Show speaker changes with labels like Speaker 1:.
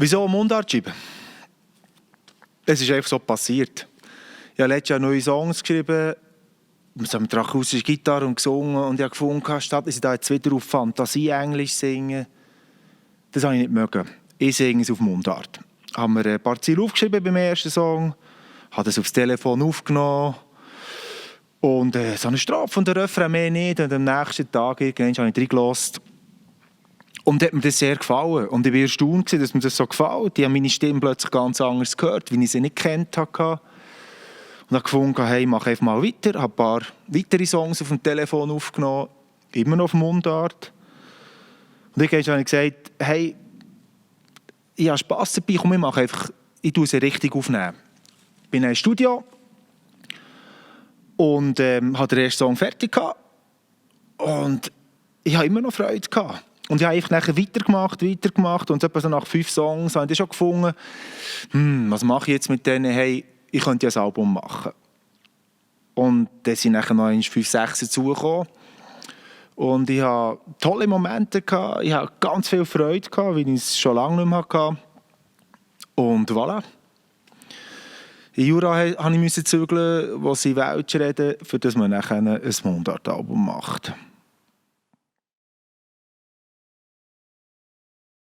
Speaker 1: Wieso Mundart schreiben? Es ist einfach so passiert. Ich habe letztes Jahr neue Songs geschrieben, mit einer akustischen Gitarre und gesungen, und ich habe gefunden, statt dass ich da jetzt wieder auf Fantasie-Englisch singe, das habe ich nicht mögen. Ich singe es auf Mundart. Ich habe mir ein paar Ziele aufgeschrieben beim ersten Song, habe das aufs Telefon aufgenommen und so eine Strophe und den Refrain mehr nicht. Und am nächsten Tag habe ich reingelassen. Und hat mir das sehr gefallen. Und ich war erstaunt, dass mir das so gefällt. Ich habe meine Stimme plötzlich ganz anders gehört, wie ich sie nicht gekannt habe. Und habe gefunden, hey, mach einfach mal weiter. Ich habe ein paar weitere Songs auf dem Telefon aufgenommen, immer noch auf Mundart. Und ich habe gesagt, hey, ich habe Spass dabei, komm, ich tue sie richtig aufnehmen. Ich bin in einem Studio und hatte den ersten Song fertig gehabt. Und ich hatte immer noch Freude gehabt. Und ich habe einfach nachher weitergemacht. Und etwa so nach 5 Songs habe ich schon gefunden, was mache ich jetzt mit denen? Hey, ich könnte ja ein Album machen. Und dann sind nachher noch 5, 6 dazugekommen. Und ich hatte tolle Momente gehabt. Ich hatte ganz viel Freude gehabt, wie ich es schon lange nicht mehr hatte. Und voilà. In Jura musste ich zügeln, wo sie Welsch reden, für das man nachher ein Mundart-Album macht.